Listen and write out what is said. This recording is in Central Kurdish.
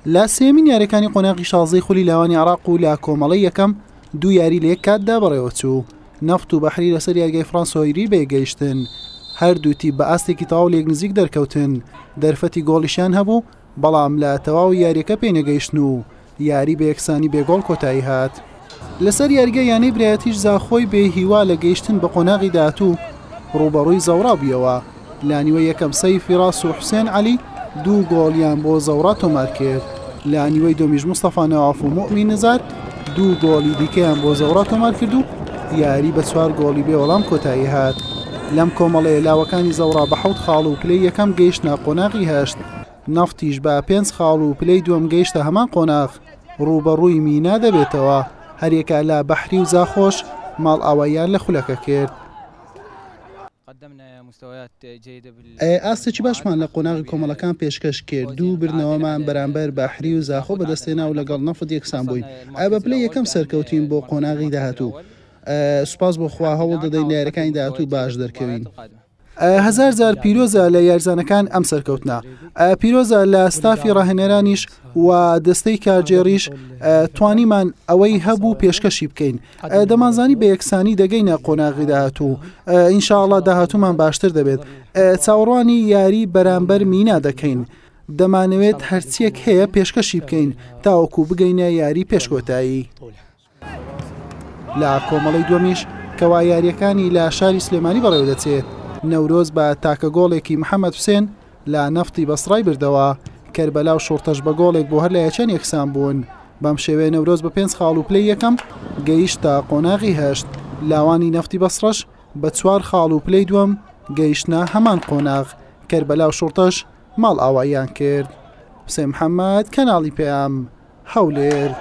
لە سێیەمین یاریەکانی قۆناغی شازدەی خولی لاوانی عێراق و لە کۆمەڵەی یەکەم دوو یاری لە یەک کاتدا بەڕێوەچوو. نەفت و بەحری لەسەر یاریگای فرانس هۆیری بەیەکگەیشتن. هەردوو تیپ بە ئاستێکی تەواو لێک نزیک دەرکەوتن، دەرفەتی گۆڵیشیان هەبوو، بەڵام لە تەواوی یاریەکە پێینەگەیشتن و یاری بە یەکسانی بێ گۆڵ کۆتایی هات. لەسەر یاریگای یانەی برایەتیش زاخۆی بێ هیوا لە گەیشتن بە قۆناغی داهاتوو ڕووبەڕووی زەوڕا بوویەوە. لە نیوەی یەکەم سەیف فیراس و حوسێن عەلی دوو گۆڵیان بۆ زەوڕا تۆمارکرد. لە نیوەی دووەمیش مستەفا نەواف و موئمین نزار دوو گۆڵی دیکەیان بۆ زەوڕا تۆمارکرد و یاری بە چوار گۆڵی بێ وەڵام کۆتایی هات. لەم کۆمەڵەیە لاوەکانی زەوڕا بە حەوت خاڵ و پلەی یەکەم گەیشتنە قۆناغی هەشت. نەفتیش بە پێنج خاڵ و پلەی دووەم گەیشتە هەمان قۆناغ، ڕووبەڕووی مینا دەبێتەوە، هەریەکە لە بەحری و زاخۆش ماڵئاواییان لە خولەکە کرد. ئاستێکی باشمان لە قۆناغی کۆمەڵەکان پێشکەش کرد، دوو بردنەوەمان بەرامبەر بەحری و زاخۆ بەدەستهێنا و لەگەڵ نەفت یەکسان بووین، بە پلەی یەکەم سەرکەوتین بۆ قۆناغی داهاتوو، سوپاس بۆ خوا هەوڵدەدەین لە یارییەکانی داهاتوو باش دەرکەوین. هەزار جار پیرۆزە لە یاریزانەکان ئەم سەرکەوتنە پیرۆزە لە ستافی ڕاهێنەرانیش و دەستەی کارگێڕیش توانیمان ئەوەی هەبوو پێشکەشی بکەین دەمانزانی بە یەکسانی دەگەینە قۆناغی داهاتوو ئینشاءڵا داهاتوومان باشتر دەبێت چاوەڕوانی یاری بەرامبەر مینا دەکەین دەمانەوێت هەرچیەک هەیە پێشکەشی بکەین تاوەکو بگەینە یاری پێشکۆتایی. لە کۆمەڵەی دووەمیش کەوا یارییەکانی لە شاری سلێمانی بەڕێوەدەچێت، نەورۆز بە تاکە گۆڵێکی محەمەد حوسێن لە نەفتی بەسڕای بردەوە، کەربەلا و شوڕتەش بە گۆڵێک بۆ هەر لایەکیان یەکسانبوون، بەم شێوەیە نەورۆز بە پێنج خاڵ و پلەی یەکەم گەیشتە قۆناغی هەشت، لاوانی نەفتی بەسڕەش بە چوار خاڵ و پلەی دووەم گەیشتنە هەمان قۆناغ، کەربەلا و شوڕتەش ماڵئاواییان کرد. حوسێن محەمەد، کەناڵی پەیام، هەولێر.